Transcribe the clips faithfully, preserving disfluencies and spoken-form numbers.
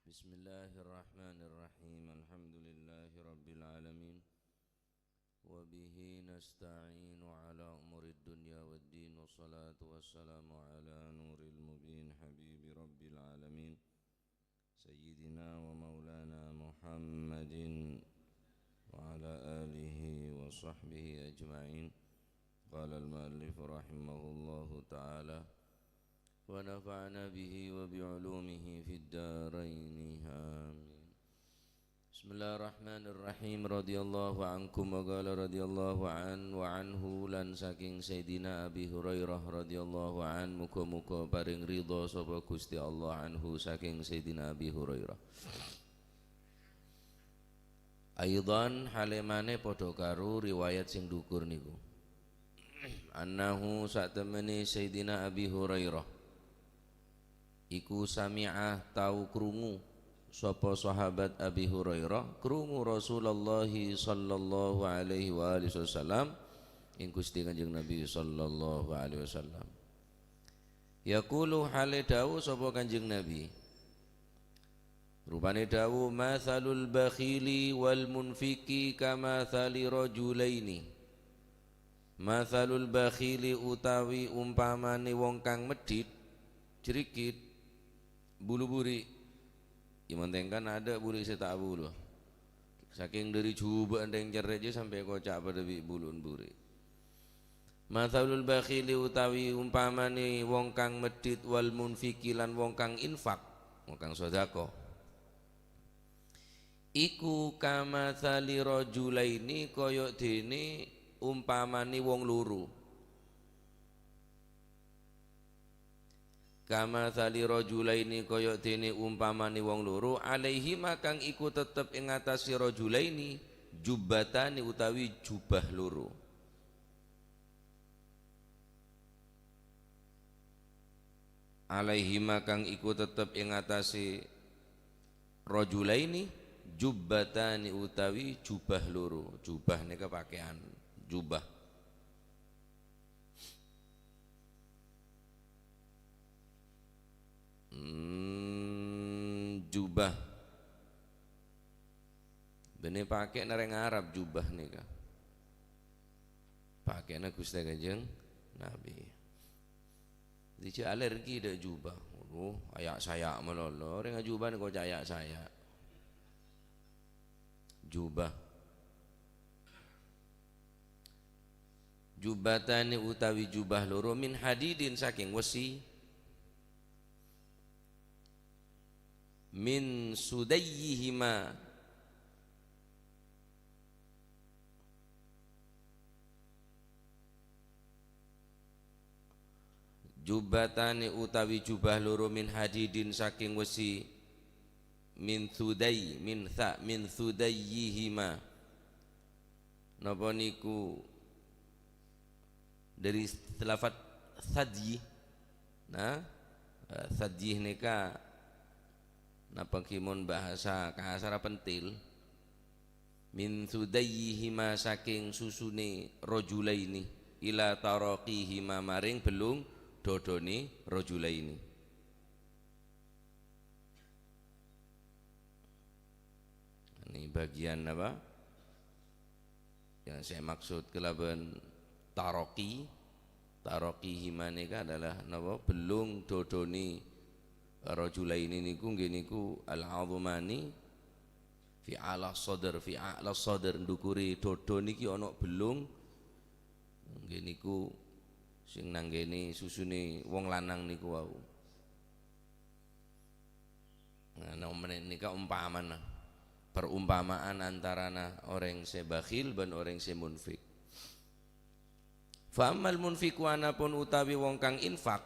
بسم الله الرحمن الرحيم. الحمد لله رب العالمين. وبه نستعين على أمور الدنيا والدين. والصلاة والسلام على نور المبين حبيب رب العالمين سيدنا ومولانا محمد وعلى آله وصحبه أجمعين. قال المؤلف رحمه الله تعالى، ونفعنا به وبعلومه في الدارين. آمين. بسم الله الرحمن الرحيم. رضي الله عنكم. وقال رضي الله عنه، وعنه، lan saking Sayyidina Abi Hurairah radhiyallahu anhu, muga-muga paring ridha sapa Gusti Allah anhu saking Sayyidina Abi Hurairah. Aidhan, hale mane padha karo riwayat sing dhukur niku. Annahu, satemene Sayyidina Abi Hurairah iku sami'a, tau krungu sapa sahabat Abi Hurairah, krungu Rasulullah sallallahu alaihi wa alihi wasallam, ing Gusti Kanjeng Nabi sallallahu alaihi wasallam. Yaqulu, hale dawuh sapa Kanjeng Nabi. Rupane dawuh, "Matsalul bakhili wal munfiki kamatsali rajulaini." Matsalul bakhili utawi umpamane wong kang medhit, jrikit, bulu-buri. Iman tengkan ada buri se ta' bulu. Saking dhari juba'an dheng cerre' je sampe koca' padha bi' bulun buri. Matsalul bakhili utawi umpamane wong kang medhit wal munfiki lan wong kang infak, wong kang sedekah. Iku kamatsali rajulaini kaya dene umpamane wong loro. Kamatsali rajulaini kaya dene umpamane wong loro, alaihima kang iku tetep ing atase rajulaini, jubbatani utawi jubah loro. Alaihima kang iku tetep ing atase rajulaini, jubbatani utawi jubah loro. Jubah neka pakeyan, jubah. Hmm, jubah. Bene pakena reng Arab jubah neka. Pakena Guste Kanjeng Nabi. Dije alergi dek jubah. Waduh, ayak sayak malolo. Reng jubah neka cak ayak sayak. Jubah. Jubbatani utawi jubah loro min hadidin saking wesi. Min sudayyihima. Jubbatani utawi jubah loro min hadidin saking wesi, min sudai, min sa-, min sudayyihima. Napa niku dari lafat sadyi? Nah, eh, sadyi neka napa kimon bahasa kasar pentil. Min sudayyihima saking susune rajulaini ila taraqihima maring bellung dodone rajulaini. Ini bagian apa? Yang saya maksud kalaban taraqi. Taraqihima neka adalah napa? Bellung dodone rajulaini niku nggih niku al-'azmani fi a'la sadr, fi a'la sadr, ndukure dhodo niki ana bellung. Nggih niku sing nanggene susune wong lanang niku wau. Nah, nomor nika umpamana. Perumpamaan antarana oreng se bakhil ban oreng se munfik. Fa ammal munfiqu, anapun utawi wong kang infak,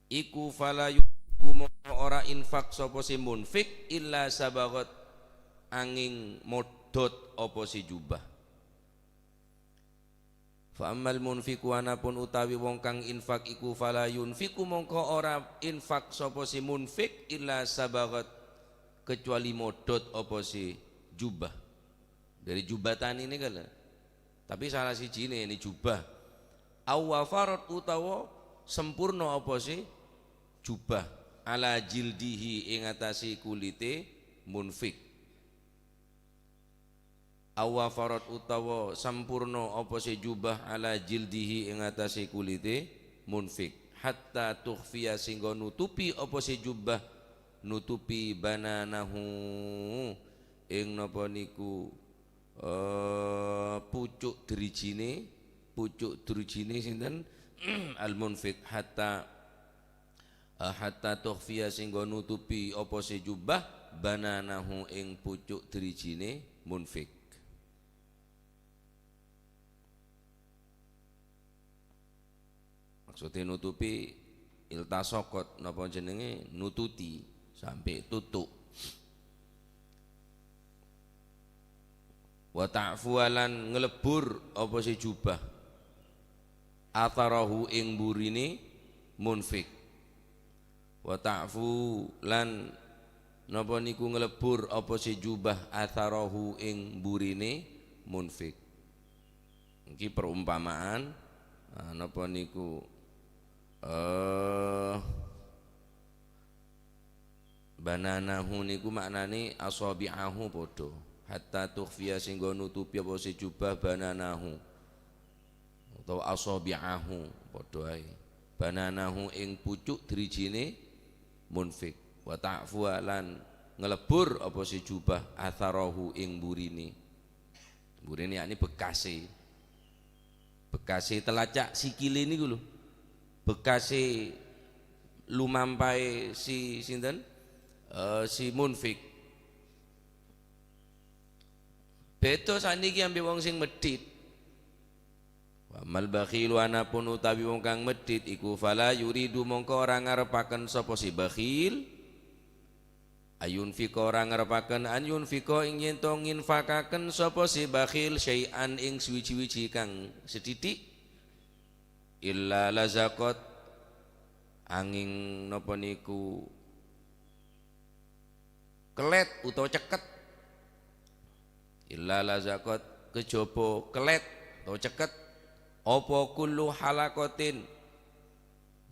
iku fala yunfiqu, mongko ora infak sapa se munfik, illa sabaghat, anging modhot apa se jubah. Fa ammal munfiqu, anapun utawi wong kang infak iku fala yunfiqu, mongko ora infak sapa se munfik, illa sabaghat, kecuali modhot apa se jubah. Dari jubatan ini kala. Tapi salah sijine ini jubah. Aw wafarat, utawa sempurna apa se jubah. ala jildihi ing atase kulite munfik. Aw wafarat utawa sampurna apa se jubah ala jildihi ing atase kulite munfik. Hatta tukhfiya sehingga nutupi apa se jubah nutupi bananahu ing napa niku, eh, pucuk drijine, pucuk drijine sinten? Al-munfik. Hatta, eh, hatta tukhfiya sehingga nutupi apa se jubah bananahu ing pucuk drijine munfik. Maksude nutupi iltasaqat, napa jenenge, nututi, sampe tutu'. Wa ta'fu lan nglebur apa se jubah, atharahu ing mburine munfik. Wa ta'fu lan napa niku nglebur apa se jubah, atharahu ing mburine munfik. Niki perumpamaan, ah, napa niku, eh, bananahu niku maknane asabi'ahu padha. Hatta tukhfiya sehingga nutupi apa se jubah bananahu. Utawa asabi'ahu, padha ae. Bananahu ing pucuk drijine munfik. Wa ta'fu lan nglebur apa se jubah atharahu ing mburine. Mburine yakni bekase. Bekase telacak sikile niku lho. Bekase lumampae si sinten? Eh, si munfik. Beda saniki ambe wong sing medhit. Wa ammal bakhilu anapun utawi wong kang medhit iku fala yuridu mongko ora ngarepaken sapa si bakhil. Ayunfika ora ngarepaken an yunfika ing yen to nginfakaken sapa si bakhil syai'an ing suwiji-wiji kang sedhidhik. Illa lazaqat anging napa niku kellet utawa ceket. Illa lazaqat kejaba kellet utawa ceket. Apa kullu halaqatin?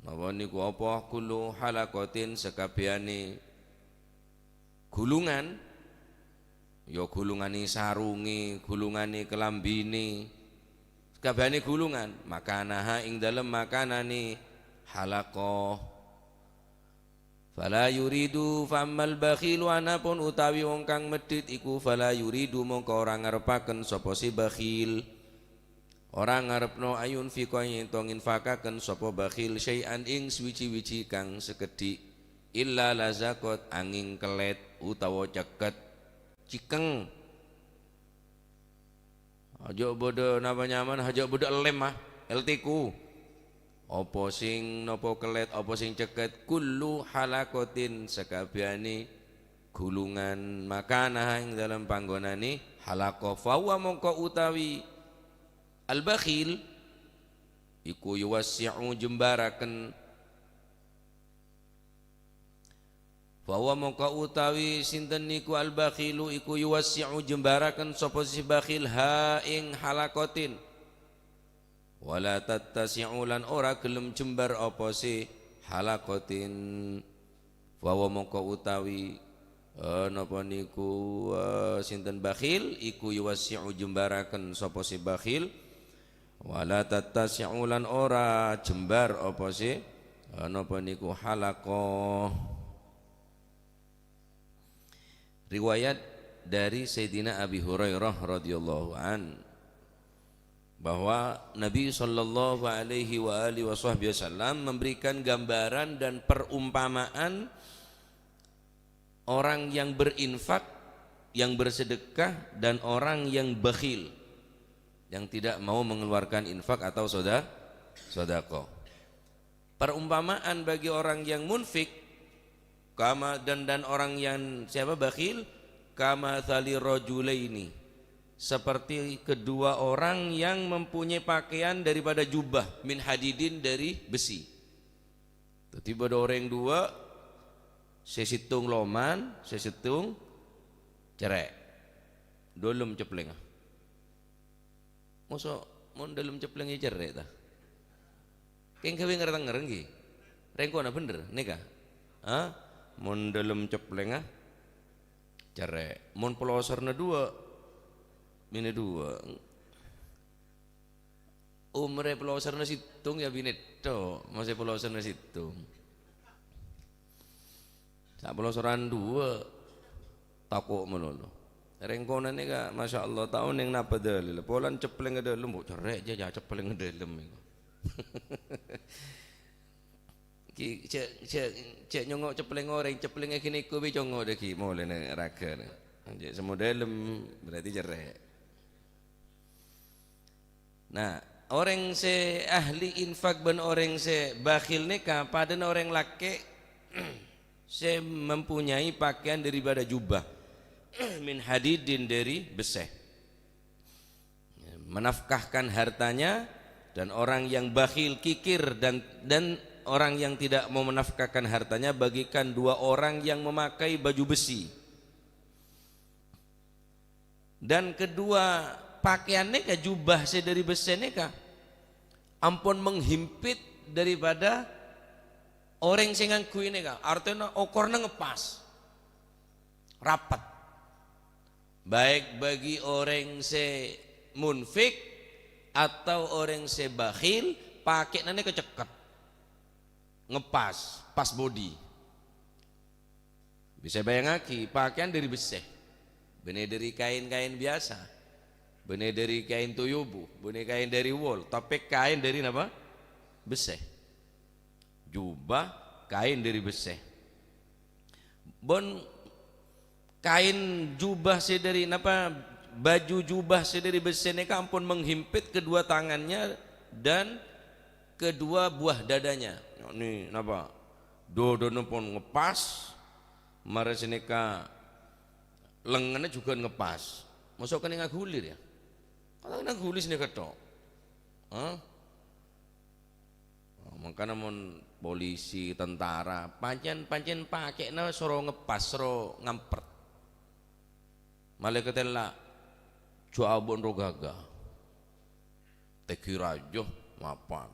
Napa niku apa kullu halaqatin sakabehane gulungan? Ya gulungane sarunge, gulungane kelambine, sakabehane gulungan. Makanaha ing dalem makanane halaqah. Fala yuridu, fa ammal bakhilu, anapun utawi wong kang medhit iku fala yuridu, mongko ora ngarepaken sapa si bakhil. Ora ngarepno ayunfika yen to nginfakaken sapa bakhil syai'an ing suwiji-wiji kang sekedhik. Illa lazaqat anging kellet utawa ceket. Cikeng. Aja' bâdâ napa nyaman, aja' bâdâ ellem, ah, L T Q. Apa sing napa kellet, apa sing ceket, kullu halaqatin, sakabehane gulungan, makanaha ing dalem panggonane halaqah, fa huwa mongko utawi al-bakhil iku yuwassi'u jembaraken. Fa huwa mongko utawi sinten niku al-bakhilu iku yuwassi'u jembaraken sapa si bakhil ha ing halaqatin. Wala tattasi'u lan ora gelem jembar apa si halaqatin. Fa huwa mongko utawi, eh, napa niku, eh, sinten bakhil iku yuwassi'u jembaraken sapa si bakhil. Wala tattasi'u lan ora jembar apa si, eh, napa niku halaqah. Riwayat dari Sayyidina Abi Hurairah radhiyallahu an, bahwa Nabi sallallahu alaihi wa alihi wa sahbihi wasallam memberikan gambaran dan perumpamaan orang yang berinfak, yang bersedekah, dan orang yang bakhil, yang tidak mau mengeluarkan infak atau soda-, sodako. Perumpamaan bagi orang yang munfik, kama, dan, dan orang yang siapa, bakhil, kama thali rojulaini, seperti kedua orang yang mempunyai pakaian daripada jubah min hadidin, dari besi. Dadi bâdâ orèng duwâ', sè sèttong loman, sè sèttong cerrè'. Dâlem cepplèngnga. Mosok mon dâlem cepplèngnga cerrè' ta? Kèng ghâbây ngèr-tengngèr ngghi. Rèng kona bhender, nèka. Ha? Mon dâlem ceplèngnga cerrè'. Mon polosorna duwâ', binè duwâ'. Omorra polosorna sèttong ya binè tho', mosè polosorna sèttong. Sapolosoran duwâ', tako' malolo. Rèng konana ka, masya Allah, ta' onèng napa dâlilla. Polana ceplèng ka dâlem, mbok cerrè' jâ, jâ ceplèng ka dâlem iku. Ki, jâ', jâ', jâ' nyongngo' ceplèng orèng, ceplèngnga ghânèka bi' congngo' dâggi' molè neng ragana. Jâ' semmo dâlem, berarti cerrè'. Nah, orèng sè ahli infak bân orèng sè bakhil nèka padâna orèng lakè' sè mempunyai pakaian daripada jubah min hadidin, dari bessè. Menafkahkan hartanya, dan orang yang bakhil kikir dan, dan orang yang tidak mau menafkahkan hartanya bagikan dua orang yang memakai baju besi. Dan kedua pakaian nèka, jubah sè dâri bessè nèka, ampon menghimpit daripada orèng sè ngangghuy nèka, artèna okorna ngepas, rapet. Baik bagi orèng sè munfik atau orèng sè bakhil, pakè'na nèka cekket, ngepas, pas bodi. Bisa èbâjângaghi, pakaian dâri bessè, bânnè dâri kaèn-kaèn biyasa, bânnè dâri kaèn toyobo, bânnè kaèn dâri wol, tapè kaèn dâri napa? Bessè. Jubah kaèn dâri bessè. Bân kaèn jubah sè dâri, napa, baju jubah sè dâri bessè nèka ampon menghimpit kedua tangannya dan kedua buah dadanya. Yakni napa? Dâdâna pon ngepas, marè sanèka lengngenna jhughân ngepas. Mosok kennengnga ghuli, yâ? Kan kennengnga ghuli sanèka tok. Hah? Mangkana mon polisi, tentara, pancèn, pancèn pakè'na soro ngepas, soro ngampret. Malaèkat ella, "Jhâ' abâ'na rowa ghâghâ. Tèngghi rajâ, mapan."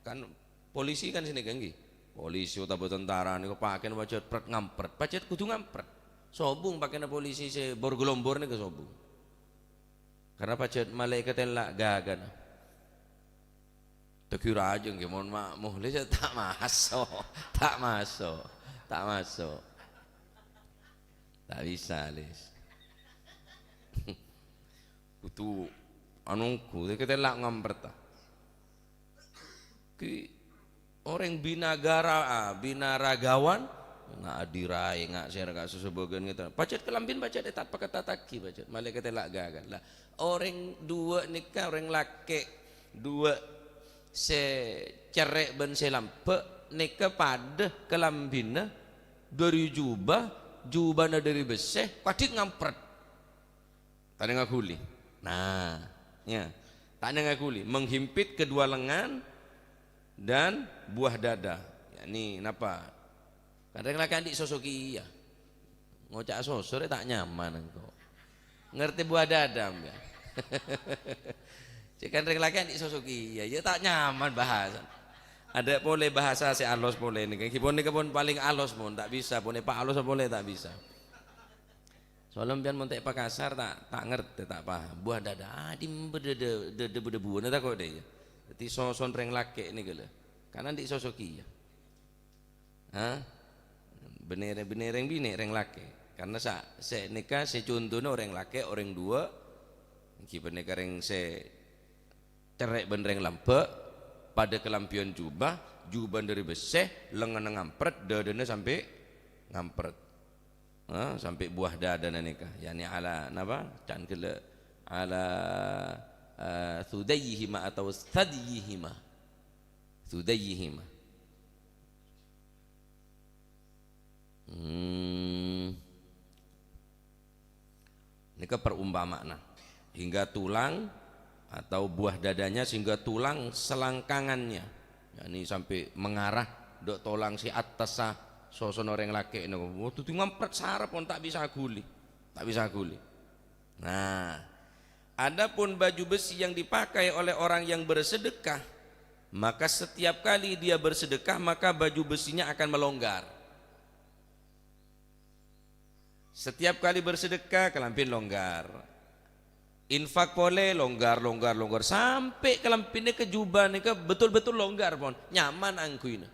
Kan polisi kan sanèka, ènggi? Polisi otabâ tentara nèko pakèna pajhât pret ngampret. Pajhât kodhu ngampret. Sobung pakèna polisi sè bor-galombor nèko sobung. Karna pajhât malaèkat ella ghâghâna. Tèngghi rajâ ènggi, mon ma-, molè sè ta' maso', ta' maso', ta' maso'. Ta' bisa, Lis. Kodhu anu, kodhu katelak ngampretta. Ki orèng binagara, ah, binaragawan, nga' adiraè, nga' sèra, nga' sasabâgân ngètè. Pajhât kalambhina pajhât ètapa-ketataghi, pajhât. Malè katelak ghâghâna. Lah, orèng duwâ' nèka, orèng lakè' duwâ' sè cerrè' bân sè lambâ' nèka padâ kalambhina dâri jubâ, jubâna dâri bessè, kadhi ngampret. Ta' nènga ghuli. Nah, ya. Ta' nènga ghuli. Menghimpit kedua lengan dan buah dada. Yakni napa? Kan rèng lakè' andi' soso kèya. Ngoca' soso rè ta' nyaman engko'. Ngartè buah dada, mbak? Cè' kan rèng lakè' andi' soso kèya, ya ta' nyaman bahasa. Adâ' polè bahasa sè alos polè nèka. Ghi pon nèka pon palèng alos pon, ta' bisa. Pon èpaalosa polè ta' bisa. Soalnya sampèyan mon ta' èpakasar, ta', ta' ngartè, ta' paham. Buah dada, ah, dimma dada, dada bâdâ buwâna tako' dâ' iyâ. Dhâddhi soson rèng lakè' nèka lho. Kan andi' soso kèya. Hah? Bânnè, bânnè rèng binè', rèng lakè'. Karna sa-, sè nèka sè contona orèng lakè', orèng duwâ', ènggi panèka rèng sè cerrè' bân rèng lambâ', padâ kalambhina jubâ, jubâna dâri bessè, lengngenna ngampret, dâdâna sampè' ngampret. Ha, sampè' buah dâdâna nèka, yakni ala napa? Can ghellâ', ala, eh, thudayyihima atau thadyihima. Thudayyihima. Hmm. Nèka perumpama'anna. Hingga tulang atau buah dadanya sehingga tulang selangkangannya. Yakni sampè' mengarah dâ' tolang sè attassa sosona orèng lakè' nèko. Wah, dhâddhi ngampret sara pon ta' bisa ghuli. Ta' bisa ghuli. Nah, adapun baju besi yang dipakai oleh orang yang bersedekah, maka setiap kali dia bersedekah, maka baju besinya akan melonggar. Setiap kali bersedekah, kalambhi longgar. Infak polè, longgar, longgar, longgar. Sampè' kalambhi nèka, jubah nèka betul-betul longgar, pon. Nyaman angghuyna.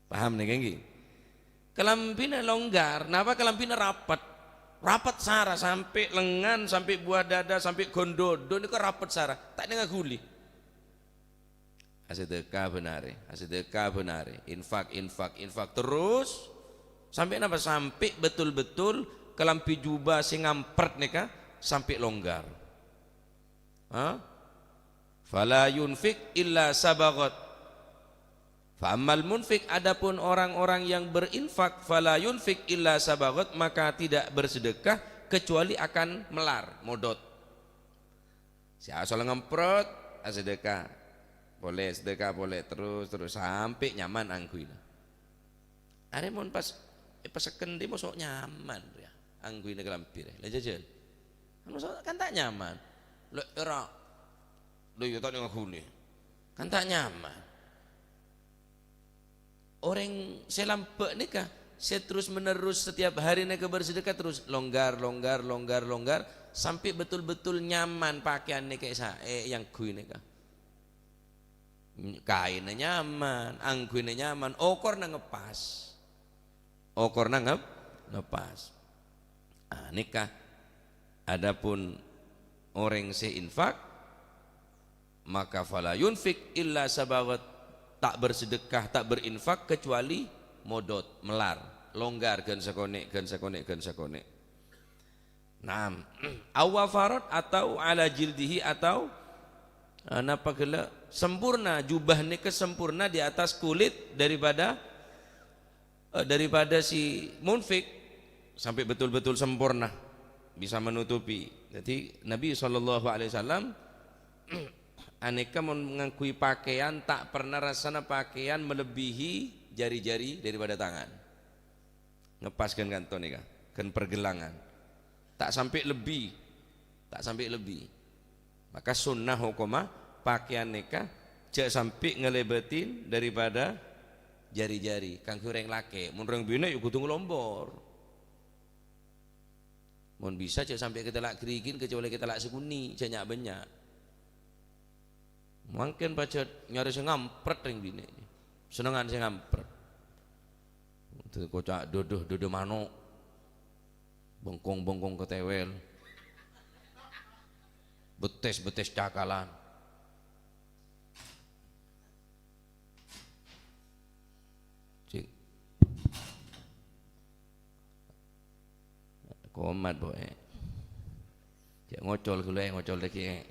Paham nèka, ènggi? Kalambhina longgar. Napa? Kalambhina rapet. Rapet sara, sampè' lengngan, sampè' buah dada, sampè' ghun dhodo nèka rapet sara. Ta' nèng aghuli. Asedekah bân arè, asedekah bân arè, infak, infak, infak terus. Sampè' napa? Sampè' betul-betul kalambhi jubah sè ngampret nèka sampè' longgar. Ha? "Fala yunfik illa sabaghat." Fa ammal munfik, adapun orang-orang yang berinfak, "fala yunfik illa sabaghat," maka tidak bersedekah kecuali akan melar, modot. Sè asal ngemprot, asedekah polè, sedekah polè, terus, terus, sampè' nyaman angghuyna. Arè mon pas èpasèkèn dhi' mosok nyaman, ya, angghuyna kalambhi rè. La jhâjhân. Mosok kan ta' nyaman. Lè, èra, lè, ya ta' nèng aghuli. Kan ta' nyaman. Orèng sè lambâ' nèka, sè terus-menerus setiap hari nèka bersedekah terus, longgar, longgar, longgar, longgar, sampè' betul-betul nyaman pakèyan nèka è sa-, è, èangghuy nèka. Kaènna nyaman, angghuyna nyaman, okorna ngeppas. Okorna ngep-, ngeppas. Ah, nèka. Adapun orèng sè infak, maka fala yunfik illa sabaghat, ta' bersedekah, ta' berinfak kecuali modot, melar, longgar, ghân sakonè', ghân sakonè', ghân sakonè'. Naam. Aw wafarat atau ala jildihi atau, eh, napa ghellâ'? Sempurna, jubah nèka sempurna di atas kulit daripada eh, daripada si munfik sampè' betul-betul sempurna, bisa menutupi. Jadi, Nabi sallallahu alaihi wasallam anèka mon ngangghuy pakèyan ta' pernah rassana pakèyan melebihi jari-jari daripada tangan. Ngeppas ghân kanto nèka, ghân pergelangan. Ta' sampè' lebbi, ta' sampè' lebbi. Maka sunnah hokomma pakèyan nèka jhâ' sampè' ngalèbâtin daripada jari-jari. Kaangghuy orèng lakè', mon orèng binè' ya kodhu ngalombor. Mon bisa jhâ' sampè' katella' ghârighi', kecuali katella' sakonè', jhâ' nya'-bânnya'. Mangkèn pajhât nyarè sè ngampret orèng binè'. Sennengngan sè ngampret. Koca' dhodo, dhodo mano'. Bengkong-bengkong katèwèl. Betes-betes cakalan. Cik. Komat, Bo, eh. Cek ngocol ghulâ, eh, ngocol lagi, eh.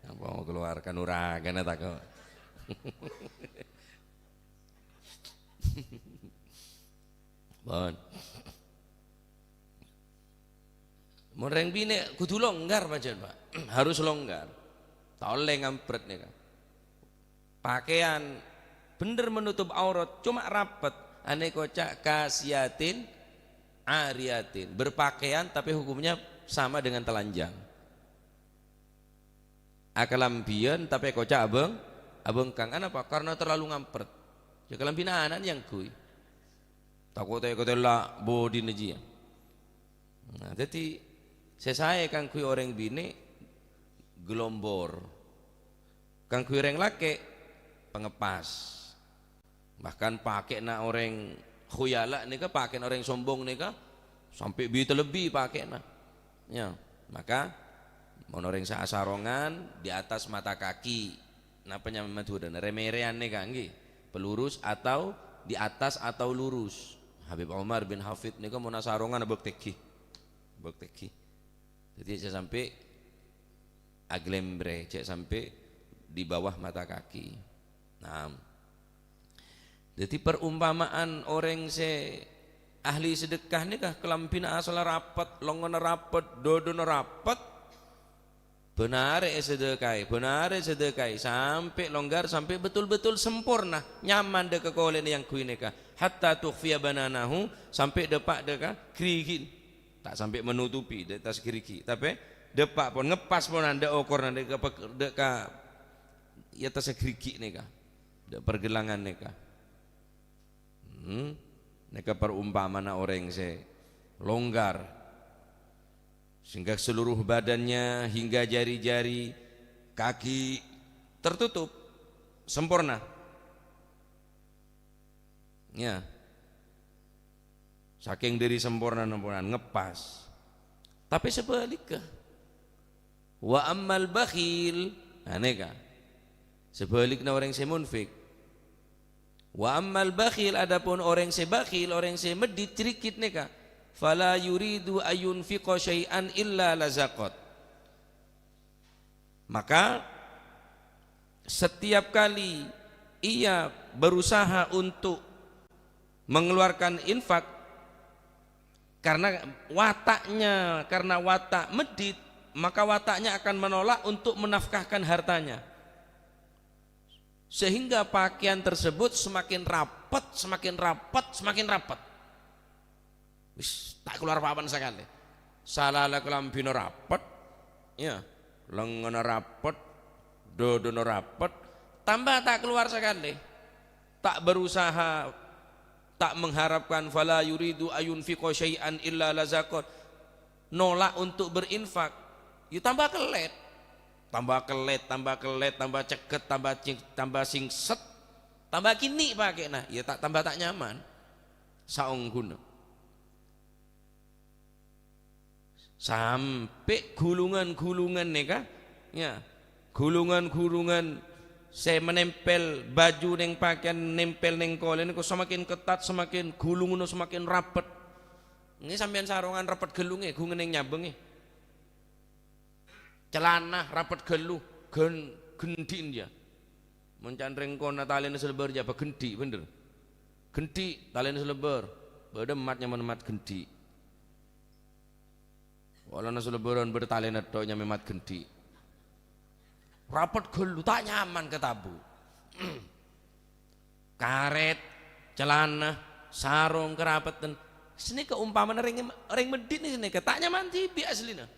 Apa mau keluar kan uragana tako'. Bon. Mon rèng binè' kodhu longgar pancèn, Pak. Harus longgar. Ta' ollè ngampret nèka. Pakèyan bhender menutup aurat, coma rapet. Anèka oca' kasiyatin ariyatin. Berpakaian tapi hukumnya sama dengan telanjang. Akalambhiyân tapè koca' abâng-, abângkang. Anapa? Karena terlalu ngampret. Ya, kalambhina ana'na èangghuy. Tako' ta' èkatella' bodhina jiyâ. Nah, dhâddhi sè saè kaangghuy orèng binè' galombor. Kaangghuy orèng lakè' pangeppas. Bahkan pakèna orèng khuyala nèka, pakèna orèng sombong nèka, sampè' bi-, talebbi pakèna. Ya, maka mon orèng sa-, asarongan di atas mata kaki, napa nyama Madhurâna? Remèrèyan nèka, ngghi. Pelurus atau di atas atau lurus. Habib Umar bin Hafid nèka mon asarongan abâk tèngghi. Abâk tèngghi. Dhâddhi jhâ' sampè' aglembre, jhâ' sampè' di bawah mata kaki. Nah. Dhâddhi, perumpamaan orèng sè ahli sedekah nèka, kalambhina asalla rapet, lengngonna rapet, dhodhona rapet, bân arè èsedekaè, bân arè èsedekaè, sampè' longgar, sampè' betul-betul samporna, nyaman dâ' ka kolèna èangghuy nèka. Hatta tukhfiya bananahu, sampè' dâpa' dâ' ka ghârighi'na. Ta' sampè' menutupi dâ' attas ghârighi', tapè dâpa' pon, ngeppas pon dâ' okorna dâ' ka pek-, dâ' ka è attassa ghârighi' nèka, dâ' pergelangan nèka. Hmm. Nè Ka parompamana orèng sè longgar, sehingga seluruh badannya hingga jari-jari kaki tertutup sempurna. Ya. Saking dhâri sempurna-sempurnaan, ngepas. Tapè sabhâligghâ, "Wa ammal bakhil," nah, nèka. Sabhâligghâ orèng sè munfik. "Wa ammal bakhil," adapun orèng sè bakhil, orèng sè meddhit, cerikit nèka, "fala yuridu ayunfiqa syai'an illa lazaqat." Maka, setiap kali ia berusaha untuk mengeluarkan infak, karena wataknya, karena watak meddhit, maka wataknya akan menolak untuk menafkahkan hartanya. Sehingga pakaian tersebut semakin rapet, semakin rapet, semakin rapet. Wis, ta' kalowar pa-apana sakalè. Salala kalambhina rapet, ya, lengngenna rapet, dhudhuna rapet, tamba ta' kalowar sakalè. Ta' berusaha, ta' mengharapkan, "Fala yuridu ayunfiqa syai'an illa lazaqat." Nolak untuk berinfak, ya tamba kellet. Tamba kellet, tamba kellet, tamba cegget, tamba cing-, tamba singset, tamba kènè' pakèna, ya ta-, tamba ta' nyaman. Saongghuna. Sampè' ghulungan-ghulungan nèka, ya, ghulungan-ghulungan sè menempel baju neng pakaian, nempel neng kolè nèko semakin ketat, semakin ghulunganna semakin rapet. Ngghi sampèyan sarongan rapet ghâllu ngghi, ghun neng nyabâ ngghi. Calana rapet ghâllu, ghen-, ghendhi'en, ya. Mon can rèng kona talèna salebâr, ya, bâ ghendhi', bhender. Ghendhi', talèna salebâr. Bâdâ mat nyamana mat ghendhi'. Polana salebârân bâdâ talèna tho' nyamè mat ghendhi'. Rapet ghâllu, ta' nyaman ka tabu. Karèt, calana, sarong, karapeddhân. Sanèka ompamana rèng, rèng meddhit nè sanèka, ta' nyaman dhibi' asllina.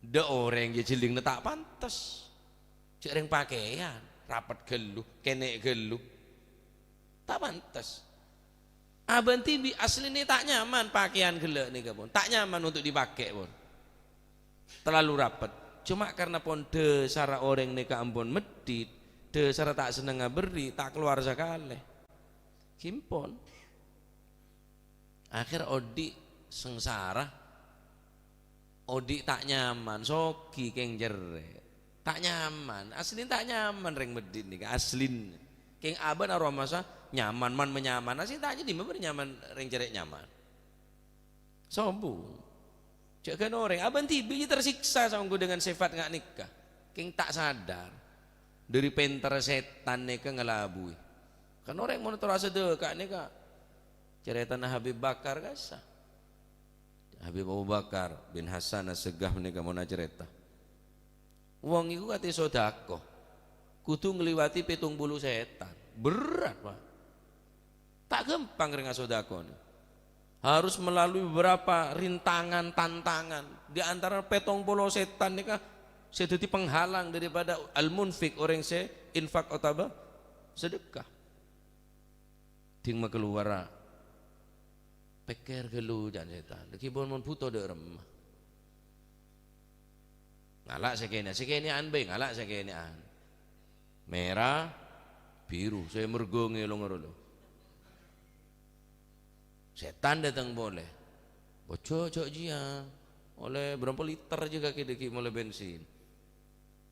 Dâ' orèng jhâ' jhellingna ta' pantes. Jhâ' rèng pakèyan, rapet ghâllu, kènè' ghâllu. Ta' pantes. Abâ' dhibi' asllina ta' nyaman pakèyan ghellâ' nèka pon. Ta' nyaman untuk dipakai pon. Terlalu rapet. Cuma karena pon dhâsarra orèng nèka ampon meddhit, dhâsarra ta' senneng aberri', ta' kalowar sakalè. Ghi pon. Akhèr odi' sangsara, odi' ta' nyaman, soghi kèng cerrè'. Ta' nyaman, asllina ta' nyaman rèng meddhit nèka, asllina. Kèng abâ' na romasa nyaman, man-, manyaman, asllina ta' nyèdimma bâri' nyaman, rèng cerrè' nyaman. Sombong. Jhâ' ghân orèng, abâ' dhibi' tersiksa saongghu dengan sifat nga' nèka. Kèng ta' sadar. Dhâri pènterra sètan nèka ngalabuy. Kan orèng mon terro asadhâka nèka. Carètana Habib Bakar kassa. Habib Abu Bakar bin Hasan As-Segaf nèka mon acarèta. Wong iku katè sodako. Kodhu ngliwati pètong polo sètan. Berat, Pak. Ta' ghâmpang rèng asodako nè. Harus melalui beberapa rintangan, tantangan. Di antara pètong polo sètan nèka sè dhâddhi penghalang daripada al-munfik, orèng sè infak otabâ sedekah. Dhing makalowara. Pèkkèr ghâllu, ca'na sètan. Lagi pon mon bhuto dâ' remma. Ngala' sè kènè', sè kènè'an bhâi, ngala' sè kènè'an. Mèra, biru, sè mergâ ngèlonga ro. Sètan dâteng polè. Bojhâ jhâ' jiyâ. Ollè bârâmpa liter jiyâ kakè dhâggi' molè bensin.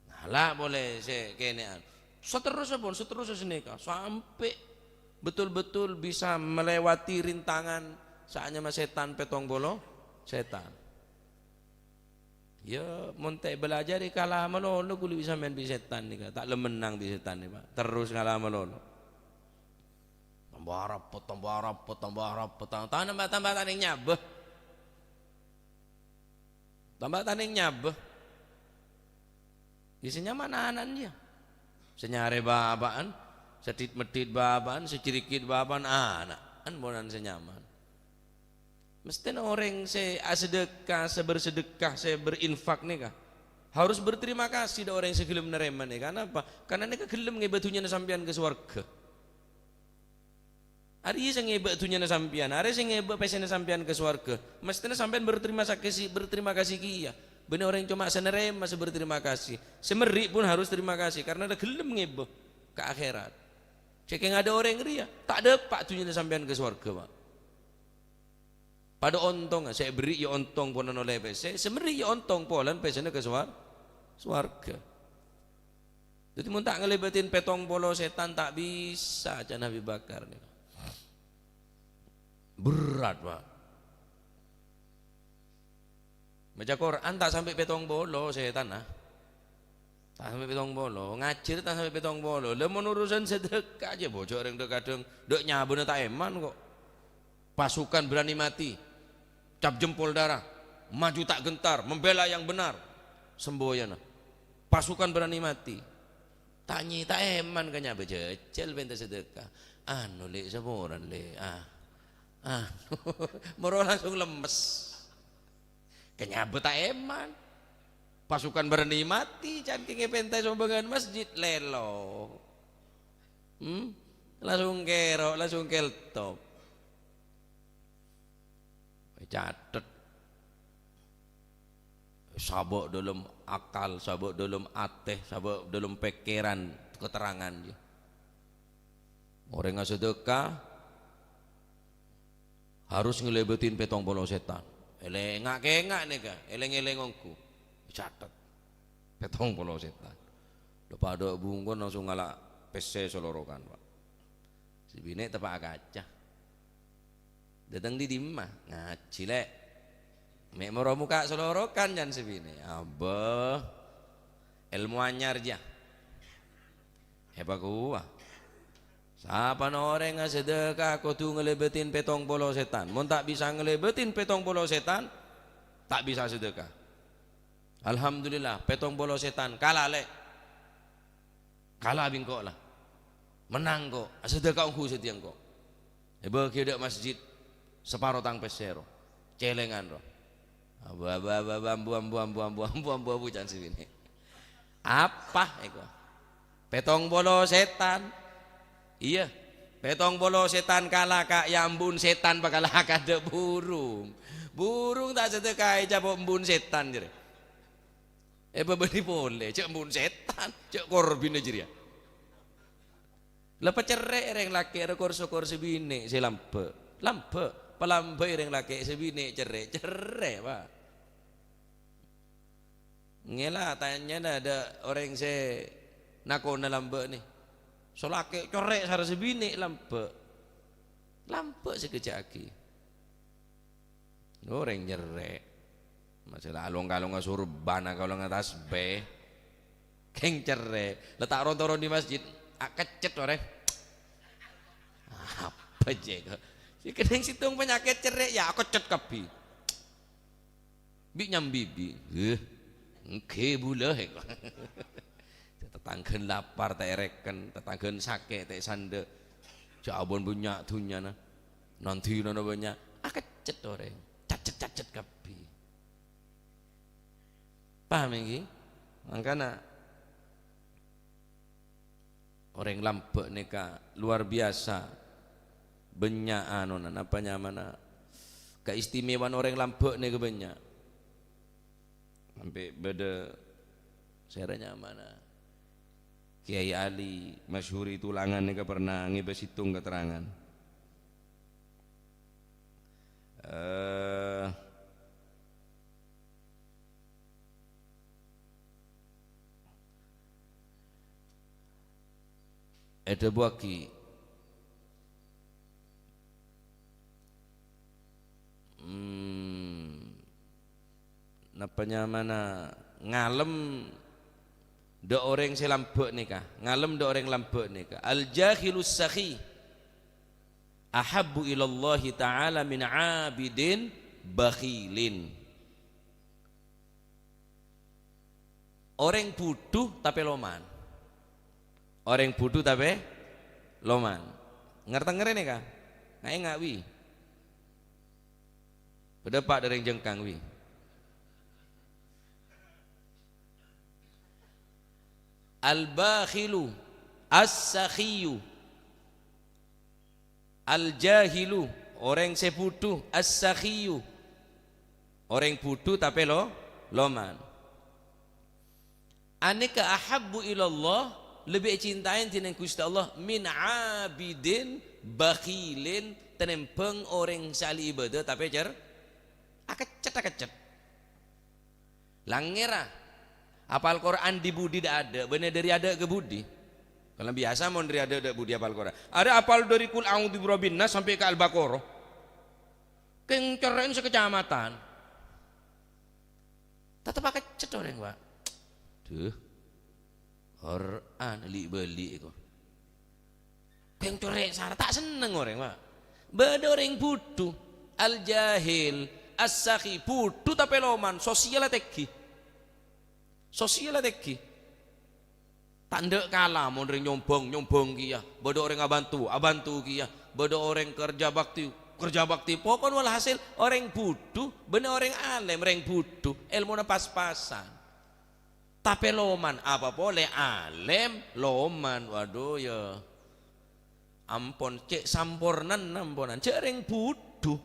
Ngala' polè sè kènè'an. Saterrossa pon, saterrossa sanèka. Sampè' betul-betul bisa melewati rintangan sè anyama sètan pètong polo sètan. Yâ, mon ta' èbâlâjâri kala malolo kulâ bi' sampèyan bi' sètan nèka. Ta' la mennang bi' sètan nèka, Pak. Terros kala malolo. Tambâ rapet, tambâ rapet, tambâ rapet. Ta-, ta-, nambâ-, tambâ ta' nèng nyabâ. Tambâ ta' nèng nyabâ. Yâ, sè nyaman ana'na jiyâ. Sè nyarè bâbâ'ân, sè dhit-meddhit bâbâ'ân, sè cèrikit bâbâ'ân, ana'na ponan sè nyaman. Mesthèna orèng sè asadhâka, sè bersedekah, sè berinfak nèka harus berterima kasih dâ' orèng sè ghellem narèma nèka. Anapa? Karna nèka ghellem ngèbâ dhunnyana sampèyan ka sowarghâ. Arèya sè ngèbâ dhunnyana sampèyan, arèya sè ngèbâ pèssèna sampèyan ka sowarghâ. Mesthèna sampèyan berterima kasih, berterima kasih kèya. Bânnè orèng coma sè narèma sè berterima kasih. Sè merri' pun harus terima kasih karena la ghellem ngèbâ ka akhèrat. Sakèng adâ' orèng rèya, ta' dâpa' dhunnyana sampèyan ka sowarghâ, Pak. Padâ ontongnga, sè èberri' ya ontong polana ollè pèssè, sè merri' ya ontong polana pèssèna ka sowar-, sowarghâ. Dhâddhi, mon ta' ngalèbâtin pètong polo sètan, ta' bisa, ca'na Abi Bakar nèka. Berat, Pak. Maca Qur'an ta' sampè' pètong polo sètan, ah. Ta' sampè' pètong polo, ngajhi ta' sampè' pètong polo. Lah, mon urusan sedekah jâ, bojhuk orèng dâ-, kadhâng dâ' nyabâna ta' èman kok. Pasukan berani mati, cap jempol darah, maju tak gentar, membela yang benar. Semboyana. Pasukan berani mati. Ta' nyè-, ta' èman ka nyabâ jhâjhâl pènta sedekah. Anu, Lè', saporana, Lè'? Ah. Anu, moro langsung lemmes. Ka nyabâ ta' èman. Pasukan berani mati, can kèngèng pènta sombhângan masjid, lèlo. Hmm? Langsung kèro', langsung keltop. Ècatet. Sabâ' dâlem akal, sabâ' dâlem atè, sabâ' dâlem pèkkèran, keterangan, jâ. Orèng asedekah harus ngalèbâtin pètong polo sètan. Èlèng-, nga'-kènga' nèka, èlèng-èlèng ongghu. Catet. Pètong polo sètan. Lho, padâ bungkon langsung ngala' pèssè solorokan, Pak. Sè binè' teppa'a kaca. "Dâteng dâri dimma?" "Ngajhi, Lè'." "Mè' moro mokka' solorokan," can sè binè'. Abbâ. Èlmo anyar, jâ. Èpakowa. Sapana orèng asedekah kodhu ngalèbâtin pètong polo sètan. Mon ta' bisa ngalèbâtin pètong polo sètan, ta' bisa sedekah. Alhamdulillah, pètong polo sètan kala, Lè'. Kala bi' engko', la. Mennang, ko'. Asedekah ongghu sadhâjâ, ko'. Èbâghi dâ' masjid, saparo tang pèssè, ro. Cèlèngan, ro. Abu, abu, abu, abu, ambu, ambu, ambu, can sè binè'. Apa, èko? Pètong polo sètan. Iyâ. Pètong polo sètan kala ka, ya ampon, sètan pakalakana dâ' burung. Burung ta' sedekah ècapo' embun sètan, jârèya. Èpabâli polè, jâ' embun sètan, jâ' korbhina jârèya. La pacerrè' rèng lakè' rè kor-sokor sè binè' sè lambâ'. Lambâ', palambâi rèng lakè' sè binè' cerrè', cerrè', Pak. Ngèla tanyana dâ' orèng sè nakona lambâ' nè. Sè lakè' cerrè' sareng sè binè' lambâ'. Lambâ' sè èghâjâ'aghi. Orèng cerrè'. Masalah along-kalongnga surban, akalongnga tasbih. Kèng cerrè'. La ta' ron-toron dâri masjid, akeccet orèng. Apa jâ' ko'? Sè kennèng sèttong panyakèt cerrè', ya akeccet kabbhi. Bi' nyambi, bi'. Heh, èngghi bulâ, he. Tatangghâna lapar, ta' èrèken. Tatangghâna sakè', ta' èsandhâ'. Jâ' abon bânnya' dhunnyana. Nan-dinana bânnya'. Akeccet orèng. Cacet-cacet kabbhi. Paham, èngghi? Mangkana, orèng lambâ' nèka luar biasa bânnya' anona, napa nyamana, kaistimewan orèng lambâ' nèka bânnya'. Sampè' bâdâ sèra nyamana Kiai Ali Masyhuri Tulangan nèka pernah ngibâ sèttong keterangan. Eh, Èdhâbuwâghi, hmm, napa nyamana, ngalem dâ' orèng sè lambâ' nèka, ngalem dâ' orèng lambâ' nèka. "Al-jakhilus sakhi ahabbu ilallahi ta'ala min 'abidin bakhilin." Orèng budhu tapè loman. Orèng budhu tapè loman. Ngartè ngarè nèka? Nga'-ènga' wi. Bâdâ pa' dâ' rèng Jengkang wi. Al-bakhilu as-sakhiyyu. Al-jahilu, orèng sè bhudhu, as-sakhiyu, orèng bhudhu tapè lo-, loman. Anèka ahabbu ilallah, lebbi ècintaè dhinèng Ghustè Allah, min abidin bakhilin, tènèmbhâng orèng sè ahli ibadah tapè cer-, akeccet-akeccet. Langngèra. Apal Qur'an dhi-budhi dâ'-adâ', bânnè dâri adâ' ka budhi. Kalau biyasa mon dâri adâ' dâ' budhi apal Qur'an. Arè apal dâri qul a'udzu birabbin nas sampè' ka Al-Baqarah. Kèng cerrè'na sakacamatan. Tetep akeccet orèng, Pak. Duh. Qur'an li'-bâli' èko. Kèng corè' sara, ta' senneng orèng, Pak. Bâdâ orèng bhudhu, al-jahil, as-sakhi, bhudhu tapè loman, sosial tèngghi. Sosial tèngghi. Ta' endâ' kala mon orèng nyombhâng, nyombhâng kèya. Bâdâ orèng abhânto, abhânto kèya. Bâdâ orèng kerja bakti, kerja bakti. Pokon walhasil orèng bhudhu bânnè orèng alèm, rèng bhudhu, èlmona pas-pasan. Tapè loman, apa polè alèm, loman. Waduh, ya ampon, cè' sampornana amponan. Jhâ' rèng bhudhu.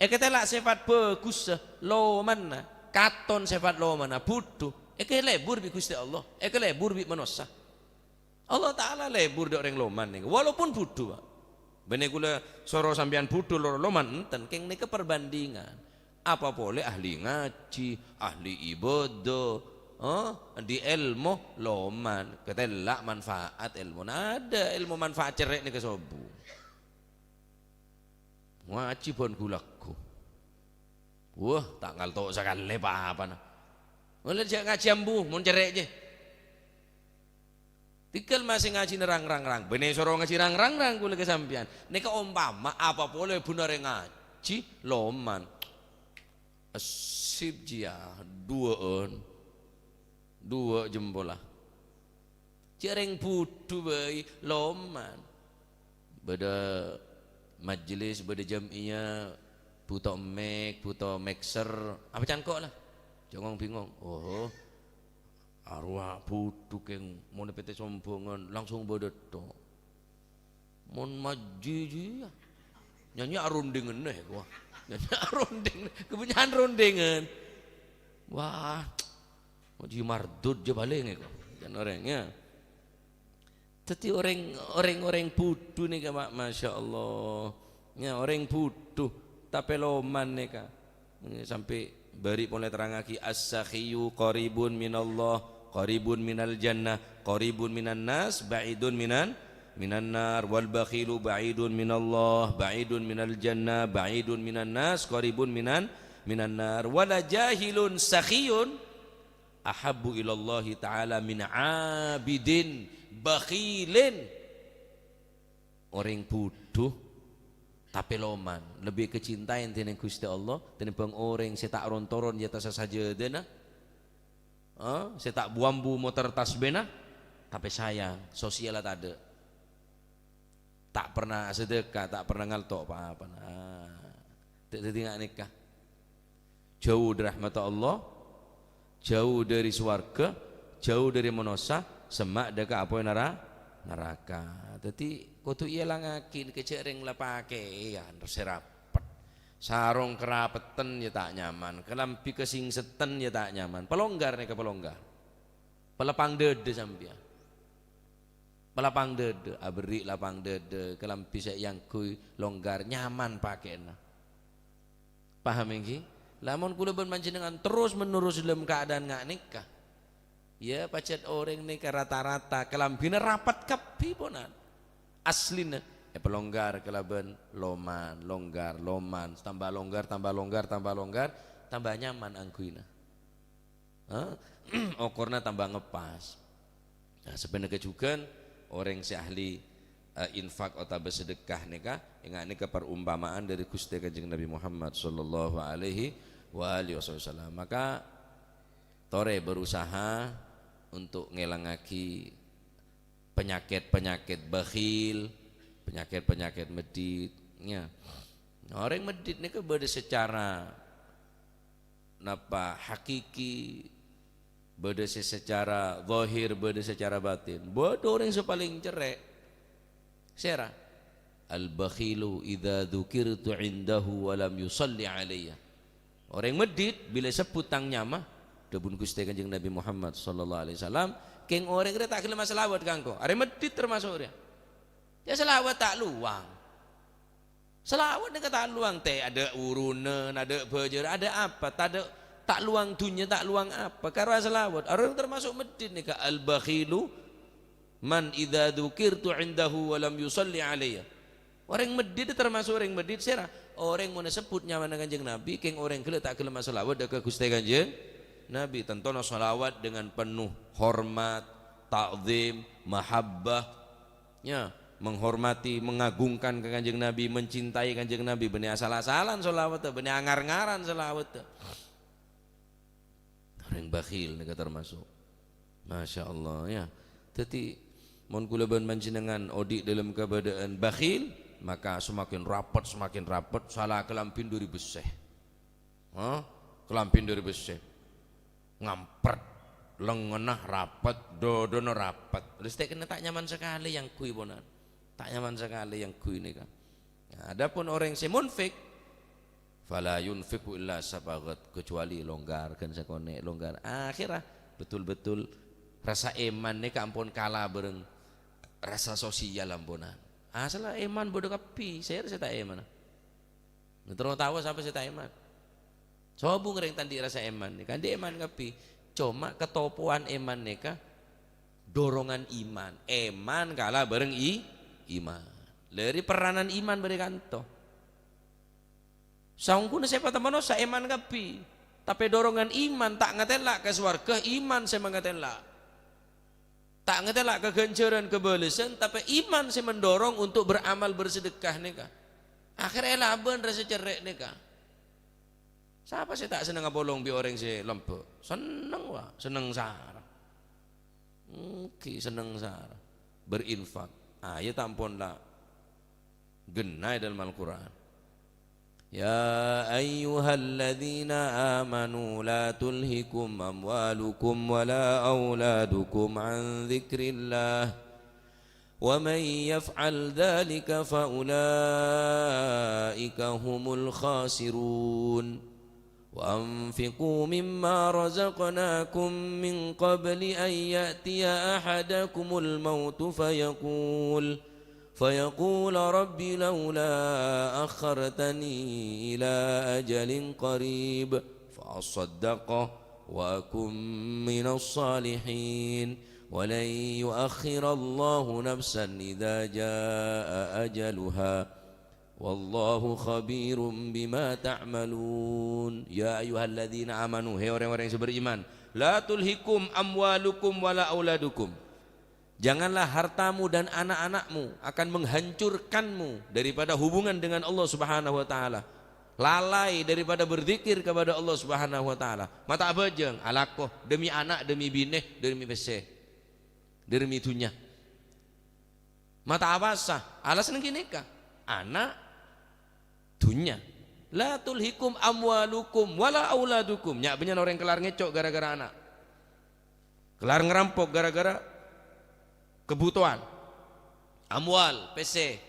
Èkatella' sèfat bhâghussa, lomanna. Katon sèfat lomanna, bhudhu. Èkalebur bi' Ghustè Allah, èkalebur bi' manossa. Allah Ta'ala lebur dâ' orèng loman nèko, walaupun bhudhu, Pak. Bânnè kaulâ soro sampèyan bhudhu lor-, loman, enten. Kèng nèka perbandingan. Apa polè ahli ngajhi, ahli ibadah, eh, di èlmo, loman. Katella' manfaat èlmona. Adâ' èlmo manfaat cerrè' nèka sobu. Ngajhi bân ghu-lagghu. Wah, ta' ngalto' sakalè pa-apana. Mula jhâ' ngajhi ambu, mon cerrè' jiyâ. Tèngghâl masè ngajhina rang-rang-rang. Bânnè soro ngajhi rang-rang-rang kaulâ ka sampèyan. Nèka ompama apa polè bhunarè ngajhi, loman. Essip jiyâ, duwâ'ân. Duwâ' jempolla. Jhâ' rèng bhudhu bhâi, loman. Bâdâ majelis, bâdâ jam'iyah, bhuto mic, bhuto mixer. Apa cangko' la? Jhâ' ngong-bingong. Oho. Arowa bhudhu kèng mon pètè sombhângan langsung bâdâ tho. Mon majhi jiyâ. Nyanyi arondingan nè, wah. Nyanyi aronding, kebanyakan rondingan. Wah, majhi mardud jiyâ palèng èko. Jhân orèng, ya. Dhâddhi orèng, orèng-orèng bhudhu nèka, Pak, masya Allah. Ya, orèng bhudhu, tapè loman nèka. Sampè' bâri' polè terrangaghi, "As-sakhiyyu qaribun minallah, qaribun minal jannah, qaribun minan nas, ba'idun minan, minan nar, wal bakhilu ba'idun minallah, ba'idun minal jannah, ba'idun minan nas, qaribun minan, minan nar, wala jahilun sakhiyun ahabbu ilallahi ta'ala min abidin bakhilin." Orèng bhudhu, tapè loman, lebbi èkacintaè dhinèng Ghustè Allah tènèmbhâng orèng sè ta' ron-toron è attassa sajâdâna, eh, sè ta' bu-ambu moter tasbina, tapè sayang, sosialla tadâ'. Ta' pernah asadâka, ta' pernah ngalto' pa-apana. Ah, ta' dhâddhi nga' nèka. Jhâu dâri rahmatta Allah, jhâu dâri sowarghâ, jhâu dâri manossa, semma' dâ' ka apoy nara-, naraka. Dhâddhi, kodhu èolangaghi nèka jhâ' rèng la pakèyan sè rapet. Sarong karapetten ya ta' nyaman, kalambhi kasingsetten ya ta' nyaman. Palonggar nèka palonggar. Palapang dâdâ sampèyan. Palapang dâdâ, aberri' lapang dâdâ, kalambhi sè èangghuy longgar, nyaman pakèna. Paham ènggi? Lamon kaulâ bân panjhennengngan terros-menerros dâlem kaadaan nga' nèka, ya, pajhât orèng nèka rata-rata kalambhina rapet kabbhi ponan. Aslina, èpalonggar kalabân loman, longgar, loman, tamba longgar, tamba longgar, tamba longgar, tamba nyaman angghuyna. Ha? Okorna tamba ngepas. Nah, sapanèka jhughân orèng sè ahli, eh, infak otabâ sedekah nèka, enga' nèka parompama'an dâri Ghustè Kanjeng Nabi Muhammad sallallahu alaihi wa alihi wasallam. Maka torè berusaha untuk ngèlangaghi panyakèt-panyakèt bakhil, panyakèt-panyakèt meddhit, ya. Nah, orèng meddhit nèka bâdâ secara napa hakiki, bâdâ sè secara zahir, bâdâ secara batin. Bâdâ orèng sè palèng cerrè'. Sèra? "Al-bakhilu idza dzukirtu indahu wa lam yusalli alayya." Orèng medhit bilâ sebbhut tang nyama, dhâbuna Ghustè Kanjeng Nabi Muhammad sallallahu alaihi wasallam, "Kèng orèng rèya ta' ghellem asalawat ka engko'." Arè medhit tamaso' rèya. Ya, salawat ta' lowang. Salawat nèka ta' lowang, tè, adâ' urunan, adâ' bâjâr, adâ' apa, tadâ', ta' lowang dhunnya, ta' lowang apa, karo asalawat. Orèng tamaso' medhit nèka, "Al-bakhilu man idza dzukirtu indahu wa lam yusalli alayya." Orèng medhit tamaso' orèng medhit, sèra? Orèng mon èsebbhut nyamana Kanjeng Nabi, kèng orèng ghellâ' ta' ghellem asalawat dâ' ka Ghustè Kanjeng Nabi. Tantona salawat dengan penuh hormat, ta'zim, mahabbah, ya, menghormati, mengagungkan ka Kanjeng Nabi, mencintai Kanjeng Nabi, bânnè asal-asalan salawatta, bânnè angar-ngaran salawatta. Orèng bakhil nèka tamaso'. Masya Allah, ya. Dhâddhi, mon kaulâ bân panjhennengan odi' dâlem kabâdâ'ân bakhil, maka semakin rapet, semakin rapet, sala kalambhi dâri bessè. Hah? Kalambhi dâri bessè. Ngampret, lengngenna rapet, dâdâna rapet. Listèkna ta' nyaman sakalè èyangghuy, ponan. Ta' nyaman sakalè èyangghuy nèka. Nah, adapun orèng sè munfik, "Fala yunfiqu illa sabaghat," kecuali longgar, ghân sakonè' longgar. Akhirra betul-betul rasa iman nèka ampon kala bâreng rasa sosial amponan. Asalla iman bâdâ kabbhi, sèra sè ta' iman. Terro tao sapa sè ta' iman. Sobung rèng ta' andi' rasa iman nèka, andi' iman kabbhi. Coma katopowan iman nèka dorongan iman. Iman kala bâreng i-, iman. Lèrè peranan iman bârè kanto. Saongghuna sè patemmono saiman kabbhi. Tapè dorongan iman ta' ngatela' ka sowarghâ, iman sè mangatela'. Ta' ngatela' ka ghânjhârân kabâlessan, tapè iman sè mendorong untuk beramal bersedekah nèka. Akhèrra èlabân rasa cerrè' nèka. Sapa sè ta' senneng apolong bi' orèng sè lambâ'? Senneng, wa, senneng sara. Ènggi senneng sara. Berinfak. Ayat ampon la ghenna è dâlem Al-Qur'an. يا أيها الذين آمنوا لا تلهكم أموالكم ولا أولادكم عن ذكر الله ومن يفعل ذلك فأولئك هم الخاسرون. وأنفقوا مما رزقناكم من قبل أن يأتي أحدكم الموت فيقول، فيقول رب لولا أخرتني إلى أجل قريب فأصدق وأكن من الصالحين ولن يؤخر الله نفسا إذا جاء أجلها والله خبير بما تعملون. يا أيها الذين آمنوا, he reng-oreng sè beriman, لا تلهكم أموالكم ولا أولادكم. Janganlah hartamu dan anak-anakmu akan menghancurkanmu daripada hubungan dengan Allah Subhanahu wa Ta'ala. Lalai daripada berzikir kepada Allah Subhanahu wa Ta'ala. Ma' ta' abhâjâng, alako, demi anak, demi binè, demi pèssè, demi dhunnya. Ma' ta' apowasa, alasanna ghânèka, ana', dhunnya. لا تلهكم أموالكم ولا أولادكم. Nya' bânnya'na orèng kellar ngèco' gara-gara ana'. Kellar ngarampok gara-gara kebutuhan. Amwal, pèssè.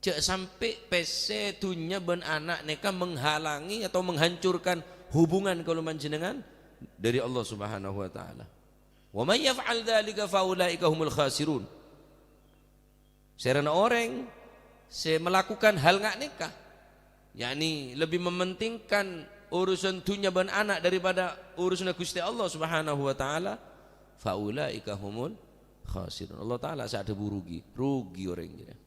Jhâ' sampè' pèssè, dhunnya bân ana' nèka menghalangi atau menghancurkan hubungan kaulâ panjhennengan dâri Allah Subhanahu wa Ta'ala. ومن يفعل ذلك فأولئك هم الخاسرون. Sèrana orèng sè malakukan hal nga' nèka, yakni lebbi mementingkan urusan dhunnya bân ana' daripada urusanna Ghustè Allah Subhanahu wa Ta'ala, فأولئك هم الخاسرون. Allah Ta'ala sè adhâbu rugi, rugi orèng jârèya.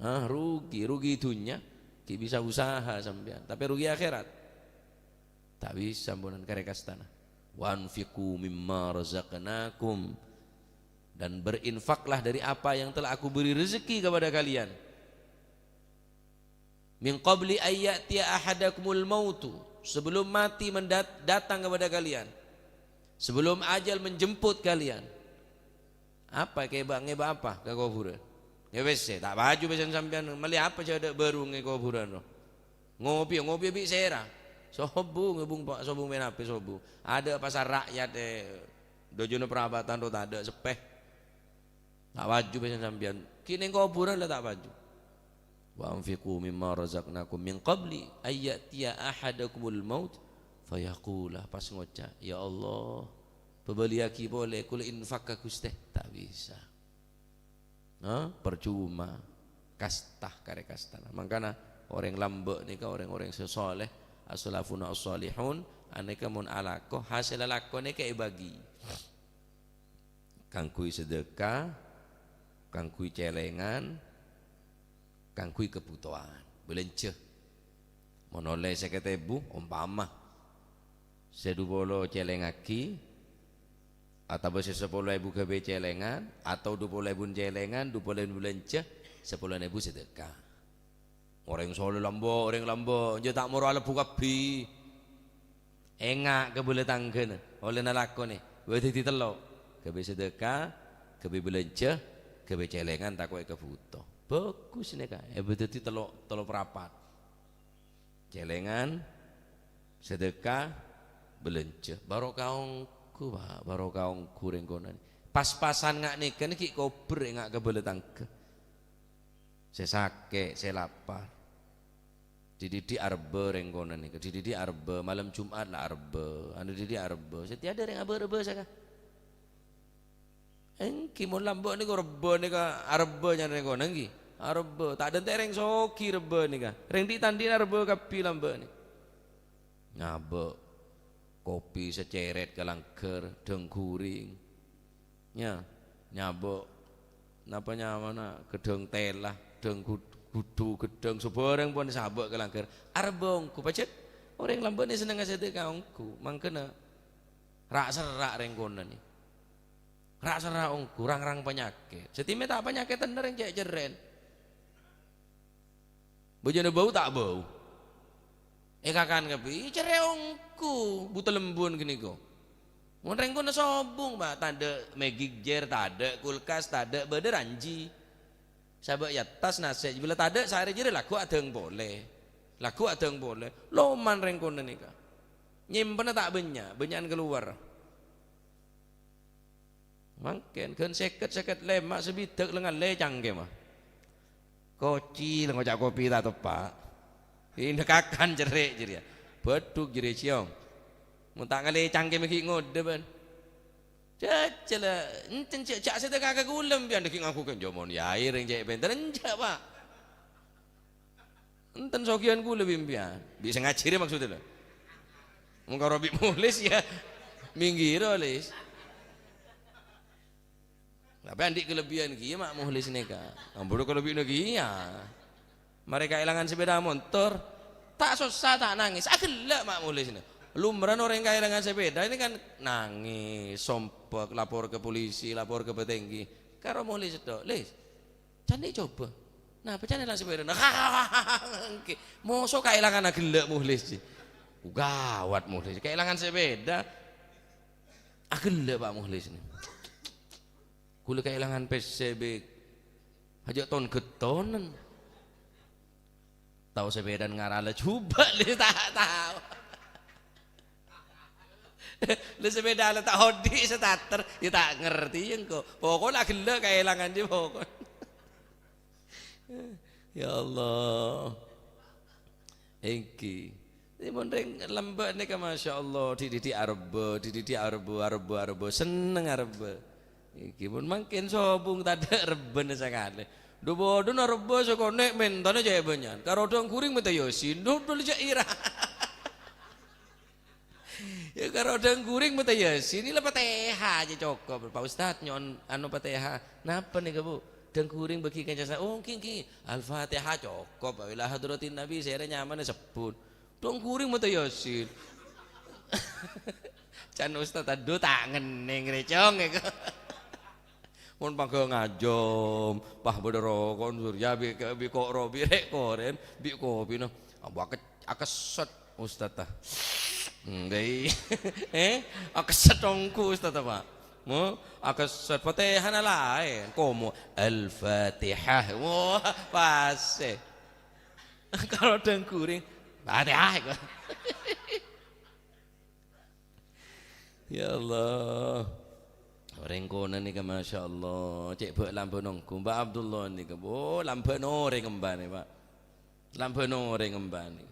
Ah, rugi, rugi dhunnya, ghi' bisa usaha sampèyan, tapè rugi akhèrat. Ta' bisa amponan karè kastana. وأنفقوا مما رزقناكم. Dan berinfaklah dari apa yang telah Aku beri rezeki kepada kalian. من قبل أن يأتي أحدكم الموت. Sebelum mati mendat-, datang kepada kalian. Sebelum ajal menjemput kalian. Apa kèbâ, ngèbâ apa ka kobhurân? Ngèbâ pèssè, ta' paju pèssèna sampèyan, mellè apa jhâ' adâ' bhâru è kobhurân, no? Ngopi, ngopi bi' sèra. Sobung, ngèbung, sobung mènabi sobung. Adâ' pasar rakyat, eh, dojona perabatan ro tadâ' seppè. Ta' paju pèssèna sampèyan. Ghi' neng kobhurân la ta' paju. "Wa anfiqu mimma razaqnakum min qabli an ya'tiya ahadakumul maut fayaqula," pas ngoca', "Ya Allah, pabâliyaghi polè, kaulâ infak ka Ghustè." Ta' bisa. Hah? Percuma. Kasta karè kastana. Mangkana orèng lambâ' nèka orèng-orèng sè soleh, as-salafuna as-salihun, anèka mon alako, hasèl alako nèka èbâgi. Kaangghuy sedekah, kaangghuy cèlèngan, kaangghuy kabhutowan, bâlânjhâ. Mon ollè sèket èbu, ompama, sè du polo cèlèngaghi, otabâ sè sapolo èbu ghâbây cèlèngan, atau du polo èbuna cèlèngan, du polo èbuna bâlânjhâ, sapolo èbu sedekah. Orèng soleh lambâ', orèng lambâ', jhâ' ta' moro alebbhu kabbhi. Enga' kabâlâ tangghâna, ollèna lakonè, bâdâ dhâddhi tello'. Ghâbây sedekah, ghâbây bâlânjhâ, ghâbây cèlèngan tako' èkabhuto. Bhâghus nèka, èbâdâ dhâddhi tello', tello' parapat. Cèlèngan, sedekah, bâlânjhâ. Barokah ongghu, Pa', barokah ongghu rèng konanè. Pas-pasan nga' nèka nè ghi' kobâr enga' kabâlâ tangghâ. Sè sakè', sè lapar. Dhi-, dhiddhi' arebbhâ rèng konanè, dhiddhi' arebbhâ, malem Jum'at la arebbhâ, anu dhiddhi' arebbhâ. Sè tèya dhâ' rèng abâ'-rebbhâ saka. Èngghi, mon lambâ' nèko rebbhâ nèka arebbhâ nyarè rèng konanè, èngghi. Arebbhâ, ta' dântè' rèng soghi rebbhâ nèka. Rèng dhi'-tandhi'na rebbhâ kabbhi lambâ' nè. Nyabâ' kopi sacèrèt ka langghâr, dhâng ghuring. Nya, nyabâ', napa nyamana, ghedhâng tèla, ghedhâng gud-, gudhu, ghedhâng sabârâng pon èsabâ' ka langghâr. Arebbhâ ongghu, pajhât orèng lambâ' nè sennengnga sedekah ongghu. Mangkana ra'-serra' rèng konanè. Ra'-serra' ongghu, rang-rang panyakèt. Sè timè ta' panyakèt tennè rèng cè'-cerrèn. Bâjâna bâu ta' bâu. Èkakan kabbhi, cerrè ongghu, butellembuwân ghâniko. Mon rèng konanè sobung, Pa', tadâ' Magic Jar, tadâ' kulkas, tadâ' bâdâ ranji. Sabâ' è attas nasè', bilâ tadâ' sarè jârèya lagghu' adhâng polè. Lagghu' adhâng polè. Loman rèng konanè nèka. Nyèmpènna ta' bânnya', bânnya'an kalowar. Mangkèn, ghân sèket, sèket lèma' sabidhâk la ngalècang kèma. Koci la ngoca' kopi ta' teppa'. Inakakan cerrè' jârèya. Bâdhuk jârèya, Ciyong. Mon ta' ngalècang kèma ghi' ngodâ, bân. Jhâjhâlâ, enten jhâ', jhâ' sè teka ka kaulâ, sampèyan ghi' ngangghuy kènjâ mon yâ, rèng cè' pènter, enjâ', Pa'. Enten sogiyân kaulâ bi' sampèyan. Bi' sè ngajhirè maksudda, lho. Mon karo bi' Mukhlis, yâ. Mingghirra, Lis. Tapè andi' kalebbiyân kèya, Ma' Mukhlis nèka. Ampon kalebbiyânna kèya. Marè kaèlangan sepèda montor, ta' sossa, ta' nangès. Aghellâ', Ma' Mukhlis nè. Lumrana orèng kaèlangan sepèda ini kan nangès, sompek, lapor ke polisi, lapor ke petinggi. Karo Mukhlis tok, "Lis, ca'na cobâ. Napa ca'na èlang sepèdana?" Èngghi. Moso kaèlangan aghellâ' Mukhlis, jhi. Gawat Mukhlis. Kaèlangan sepèda. Aghellâ', Pa', Mukhlis nè. Kaulâ kaèlangan pèssè bi' hajâ' ton-ghettonan. Tao sepèdana ngarala jhubâ', Lis, ta' tao. Lè sepèda la ta' odi' starter, yâ ta' ngartè engko'. Pokokna aghellâ' kaèlangan jiyâ pokok. Ya Allah. Èngghi. Mon rèng lambâ' nèka, masya Allah, dhi-, dhi-, dhi-, arebbhâ, dhi-, dhi-, dhi-, arebbhâ, arebbhâ, arebbhâ, senneng arebbhâ. Èngghi, mon mangkèn sobung tadâ' rebbhâna sakalè. Dhu-bâdhuna rebbhâ sakonè' mèntana cè' bânnya'an. Karo dhâng ghuring mènta Yasin, dhu-, dhul cè' ira. Yâ, karo dhâng ghuring mènta Yasin, la Fatihah jiyâ cokop. "Pak Ustad, nyo'on anu Fatihah." "Napa nèka, Bu?" "Dhâng ghuring bâgi kanca sa-," "Oh, èngghi, èngghi. Al-Fatihah cokop, ila hadratin Nabi, sèrè nyamana sebbhut." Dhâng ghuring mènta Yasin. Can Ustad, aduh, ta' ngennèng rè, Cong, èko. Mon pangghâ ngajâm, pas bâdâ roko', Surya, bi', bi' ko-, ro-, bi' rè' korèn, bi' kopina. Ambu ake-, akesset, Ustad, ta. Èngghi. Eh, akesset ongghu, Ustad, ta, Pak. Mo, akesset Fatihana laèn. Komo, Al-Fatihah. Wah, pas, eh. Karo dhâng ghuring, Fatihah, èko. Ya Allah. Orèng konè nèka, masyaallah, cè' bâ' lambâ' nongghu. Mbah Abdullah nèka, bo, lambâ' orèng embana, Pak. Lambâ' orèng embana.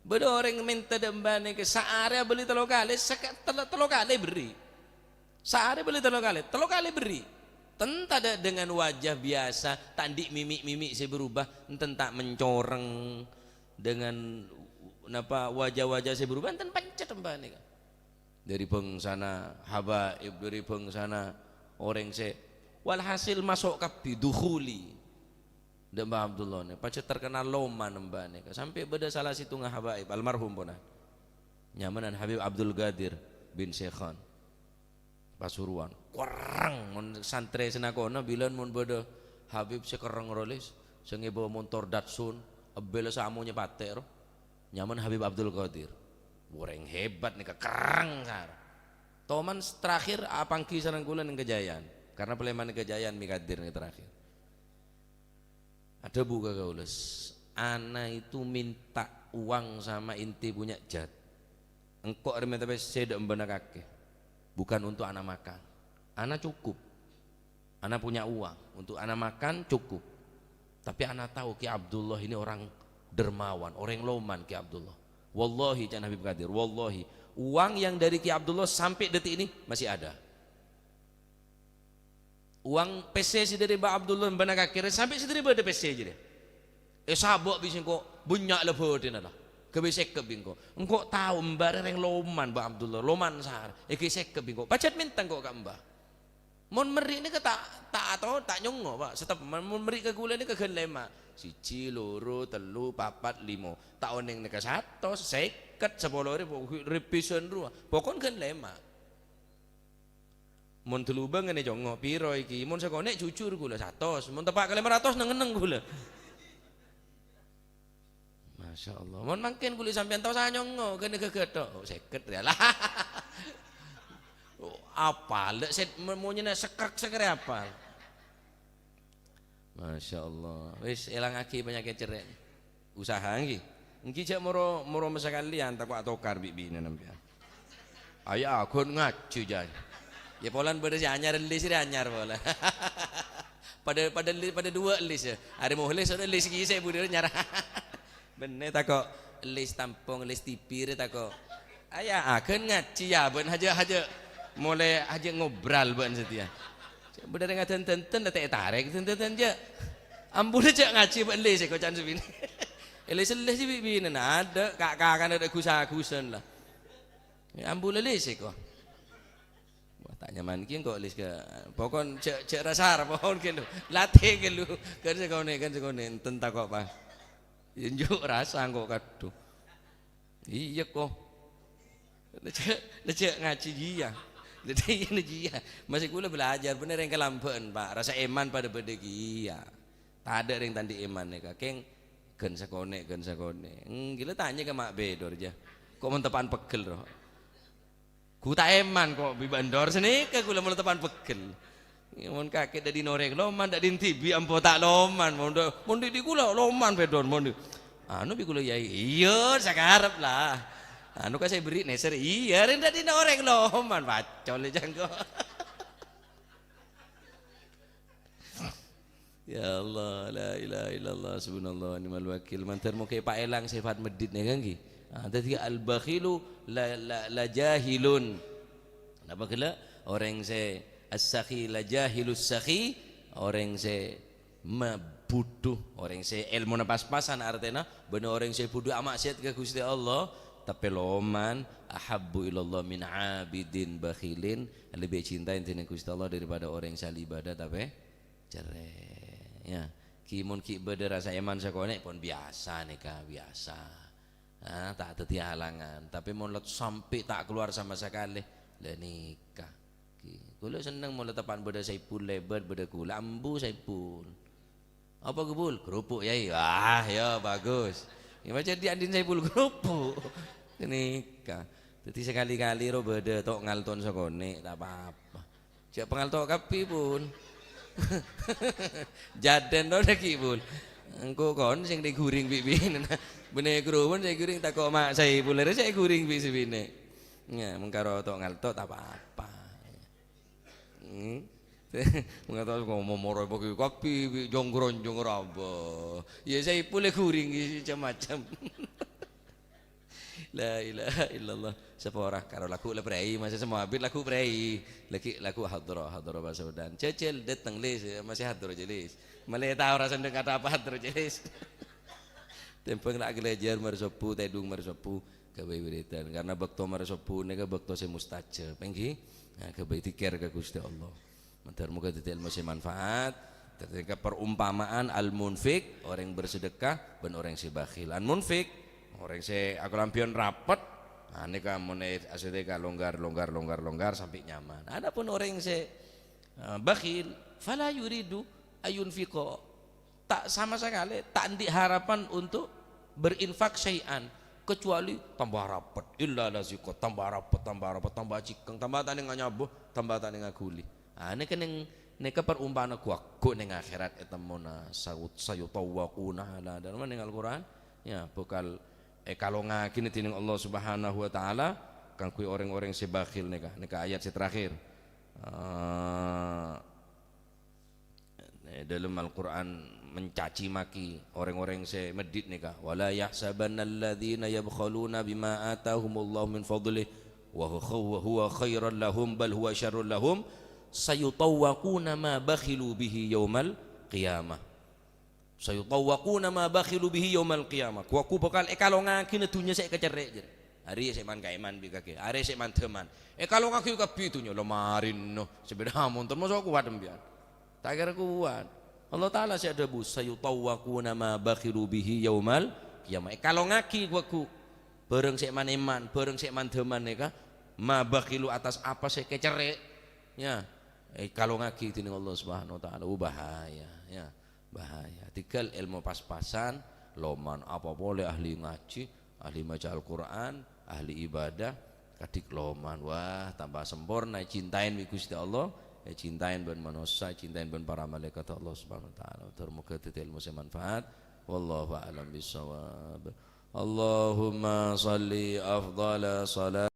Bâdâ orèng mènta dâ' embana nèka, saarè abâli tello kalè, saka-, tello, tello kalè bherri'. Saarè abâli tello kalè, tello kalè bherri'. Ten tadâ' dengan wajah biasa, ta' andi' mimik-mimik sè berubah, enten ta' mencoreng dengan, napa, wajah-wajah sè berubah, enten pencet embana nèka. Dâri bângsana habaib, dâri bângsana orèng sè, walhasil maso' kabbhi, dukhuli. Dâ' Mbah Abdullah nè, pajhât terkenal loman embana nèka. Sampè' bâdâ sala sèttonga habaib, almarhum pona. Nyamana Habib Abdul Qadir bin Syekhan. Pasuruan. Kerrèng, mon santrè sè nako'na bilân mon bâdâ habib sè kerrèng rowa, Lis, sè ngèbâ montor Datsun, ebbhilâ samonya patè' ro. Nyamana Habib Abdul Qadir. Orèng hebat nèka, kerrèng sar. Toman s-, terakhir apangghi sareng kaulâ neng Kejayaan. Karena palèman Kejayaan mè' kadir nèka terakhir. Adhâbu ka kaulâ, "S-, ana itu minta uang sama ente punya jat. Engko' arè mènta pèssè dâ' embana kakè. Bukan untuk ana makan. Ana cukup. Ana punya uang. Untuk ana makan cukup. Tapi ana tahu Ki Abdullah ini orang dermawan, orèng loman Ki Abdullah. Wallahi," ca'na Habib Qadir, "wallahi, uang yang dari Ki Abdullah sampai detik ini masih ada." Uang pèssè sè dâri Mbah Abdullah embana kakè rè sampè' sè dâri bâdâ pèssè jârèya. Èsabâ' bi' sèngko' bânnya' la bâdâna la. Ghâbây sèkep bi' engko'. Engko' tao embah rè rèng loman Mbah Abdullah, loman sar. Èghâbây sèkep bi' engko'. Pajhât mènta engko' ka embah. Mon merri' nèka ta', ta' ato, ta' nyongngo', Pak. Setep, mon, mon merri' ka kaulâ nèka ghân lèma'. Siji, loro, tello, papat, limo. Ta' onèng nèka satos, sèket, sapolo rèbu, rèpisan rowa. Pokon ghân lèma'. Mon dâlubâng kènè congngo', piro iki? Mon sakonè' jujur kaulâ, satos. Mon teppa' ka lèma ratos, neng-enneng kaulâ. Masya Allah. Mon mangkèn kaulâ sampèyan tao sanyongngo', kènè ghâghâ tok. Oh, sèket rèya lah. Oh, apal, lè', sè-, mon-, monyèna sekrek-sekrek apal. Masya Allah. Wis, èlangaghi panyakèt cerrè'. Usaha, ngghi. Ngghi jhâ' moro, moro masakalèyan tako' atokar bi' binèna sampèyan. Ayo, aghun ngajhi, jhâ'. Ya, polana bâdâ sè anyar, lis rè anyar polana. Padâ, padâ li-, padâ duwâ' lis, ya. Arè moles, sono lis ghi' sè budhi nyar. Bânnè tako' lis tampong, lis T V rè tako'. Aya, aghun ngajhi, ya, bâ'na jhâ', jhâ' molè jhâ' ngobral bâ'na satèya. Bâdâ rèng adhân-dhânten, la ta' ètarèk dhân-dhânten, jhâ'. Ampon jhâ' ngajhi bâ'na, lis sè koca'an sè binè'. Lis-lis sè bi-, binèna, adâ', ka-, kakana adâ' gus-agusan, la. Ya, ampon lis sè ko. Wah, ta' nyaman kèya engko' lis ka, pokon jhâ', jhâ' rasa arep pokon ghâllu. Latè ghâllu. Kan sakonè', kan sakonè', enten tako' apa. Ya, njuk rasa engko' kadhu. Iyâ, ko. Lejjhâ', lejjhâ' ngajhi jiyâ. Lejjhâ' iyâ, jiyâ. Masih kaulâ belajar, bânnè rèng kalambhâ'ân, Pak. Rasa èman padâ bâdâ kèya. Tadâ' rèng ta' andi' èman nèka, kèng ghân sakonè', ghân sakonè'. Engghi la tanya ka Ma' Bedor, jhâ. Ko' mon teppa'an pegghel, ro. Ghu ta' èman ko' bi' Bandor sanèka kaulâ mon teppa'an pegghel. Iyâ, mon kakè dâddhi orèng loman, dâddhi dhibi' ampo ta' loman, mon dâ-, mon dhibi' kaulâ loman, Bedor, mon dhi-, anu bi' kaulâ, Yai. Iyâ, sakarep, la. Anu ka sè berri' nèser, iyâ, rèng dâddhi orèng loman, pacol è jhângko'. Ya Allah, la ilaha illallah, subhanallah, wa ni'mal wakil. Mandhâr moghâ èpaèlang sèfat meddhit nèka, ngghi. Ah, dhâddhi al-bakhilu la, la, la jahilun. Napa ghellâ'? Orèng sè as-sakhi la jahilus sakhi, orèng sè ma-, budhu, orèng sè èlmona pas-pasan artèna, bân orèng sè budhu ama'siyat ka Ghustè Allah, tapè loman, ahabbu ilallah min abidin bakhilin, lebbi ècinta ènthèna Ghustè Allah daripada orèng sè al-ibadah tapè cerrè', ya. Ghi' mon ghi' bâdâ rasa èman sakonè' pon biyasa nèka, biyasa. Ah, ta' dhâddhi halangan. Tapè mon la sampè' ta' kalowar sama sakalè, la nèka. Ghi-, kaulâ senneng mon la teppa'an bâdâ Saipul lèbât, bâdâ kaulâ, ambu Saipul. Apa, Bul? Kerupuk, Yai. Wah, ya, bagus. Ya, macam di Andin Saipul kerupuk. Nèka. Dhâddhi, sakali-kali ro bâdâ tok ngalton sakonè', ta' pa-apa. Jhâ' pangalto' kabbhi, pon. Jhâdhân to dhâggi', pon. Engko' kon sè èghuring bi' binèna. Bânnè kerupuk sè èghuring tako' Ma' Saipul, rè sè èghuring bi' sè binè'. Ya, mèngkaro tok ngalto' ta' pa-apa. Hmm. Mengatakan ngomong moro bagi kapi, jonggrong jonggrong apa. Ya, saya pule guring, ya, macam-macam. La ilaha illallah. Sapa ora karo lagu la prei, masa semua abit lagu prei. Lagi lagu hadroh, hadroh Pak Saudan. Cecil dateng, Lis, masih hadroh aja, Lis. Malah tahu rasa dengan kata apa hadroh aja, Lis. Tembang nak gelejar marsobu, tedung marsobu, gawe wiridan. Karena bakto marsobu neka bakto sing mustajab, nggih. Nah, gawe dikir ka Gusti Allah. Mandhâr moga dadi ilmu sing manfaat. Ketika perumpamaan al-munfik, orang bersedekah, ben orang sing bakhil. Al-munfik, orang sing aku lampion rapet, nah, ini kamu nih asli ka longgar, longgar, longgar, longgar sampai nyaman. Adapun orang sing, eh, bakhil, fala yuridu ayunfiko. Tak sama sekali, tak andi' harapan untuk berinfak syai'an, kecuali tambah rapet, illa laziko, tambah rapet, tambah rapet, tambah cikeng, tambah tane nganyabo, tambah tane ngaguli. Ah, neka neng, neka perumpamana guwaggu neng akhirat etemona saut-, sayutawwaquna ala, dalem neng Al-Qur'an, ya, bakal ekalongagine dening Allah Subhanahu wa Ta'ala kaangguy oreng-oreng se bakhil neka. Neka ayat se terakhir. Ah, e, dalem Al-Qur'an mencaci maki oreng-oreng se medhit neka. "Wala yahsabannalladzina yabkhaluna bima atahumullahu min fadlih wa hu-, wa huwa khairan lahum bal huwa syarrul lahum sayutawwaquna ma bakhilu bihi yaumal qiyamah." "Sayutawwaquna ma bakhilu bihi yaumal qiyamah." Guwaggu bakal ekalongagina dunnya se ekacerre', jere. Are se man-kaeman bi' kake, are se man-dhaman. Ekalongagi kabbi dunnya, lo marino, sepeda montor, masa kuat embiyan? Ta' kera kuat. Allah Ta'ala se adhabu, "Sayutawwaquna ma bakhilu bihi yaumal qiyamah." Ekalongagi guwaggu. Barang se man-eman, barang se man-dhaman neka, ma bakhilu atas apa se ekacerre'. Ya, ekalongagi dening Allah Subhanahu wa Ta'ala. Oh, bahaya, ya. Bahaya. Tegal ilmu pas-pasan, loman apa pole ahli ngaji, ahli maca Al-Qur'an, ahli ibadah, kadhik loman. Wah, tambah sempurna, cintain bi' Gusti Allah, ya, cintain ban manossa, cintain ban para malaikat Allah Subhanahu wa Ta'ala. Muga-muga dadi ilmu sing manfaat. Wallahu a'lam bissawab. Allahumma shalli afdhala salat